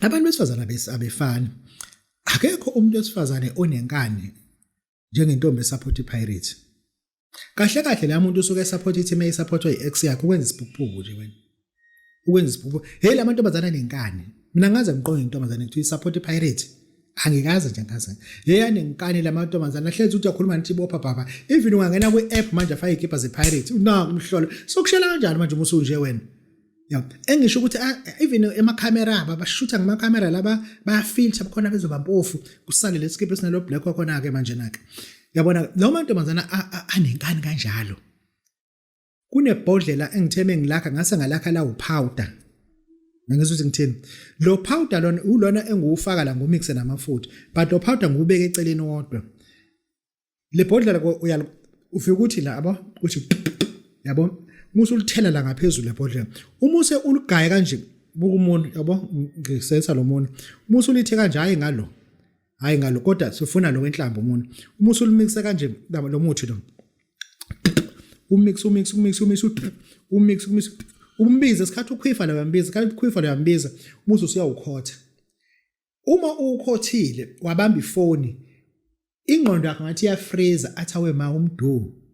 Abantu besifazane abefani. Akekho umuntu wesifazane onenkani njengentombi esupport iPirates. Kahle kahle la muntu usuke esupport i-team eyisupportwa i-ex yakhe ukwenza isiphukuphuku nje wena. Ukwenza isiphukuphuku. Hey la mantombazane anenkani. Mina ngaze ngiqonge intombazane kuthiwa isupport iPirates. Angikaze nje ngaze. Hey anenkani la mantombazane ahlezi uthi akhuluma nithi bopha baba. Even ungangena kwi-app manje afake ikipa zePirates. Unaku umhlolo. Sokushela kanjani manje uma usunje wena? Yeah. Engisho ukuthi ah, even emakhamera aba bashutha ngamakhamera laba bayafilter khona bezoba mpofu kusale lesikiphe esinalo black wakhona ke manje nake. Yabona lo mantombazana anenkani kanjalo. Kunebhodlela engitheme ngilakha ngase ngalakha la upowder. Ngizwe ukuthi ngithini. Lo powder lona ulona engiwufaka la ngumixe namafutha but lo powder ngiwubeka eceleni wodwa. Le bhodlela uyal ufika uthi la yabo uthi yabo musu ulithela la ngaphezulu lebhodlela uma use uligaya kanje buka umuntu yabo ngisensa lo muntu uma usulithe kanje hayi ngalo hayi ngalo kodwa sifuna lo wenhlambu umuntu uma usulimikisa kanje lo muthi lo umix umix umix umix umix umix umbize isikhathi ukhwifa la uyambiza isikhathi ukhwifa la uyambiza umuthi usuyawukhotha uma uwukhothile wabamba ifoni ingqondo yakho ngathi iyafreeza athi awe ma umdu.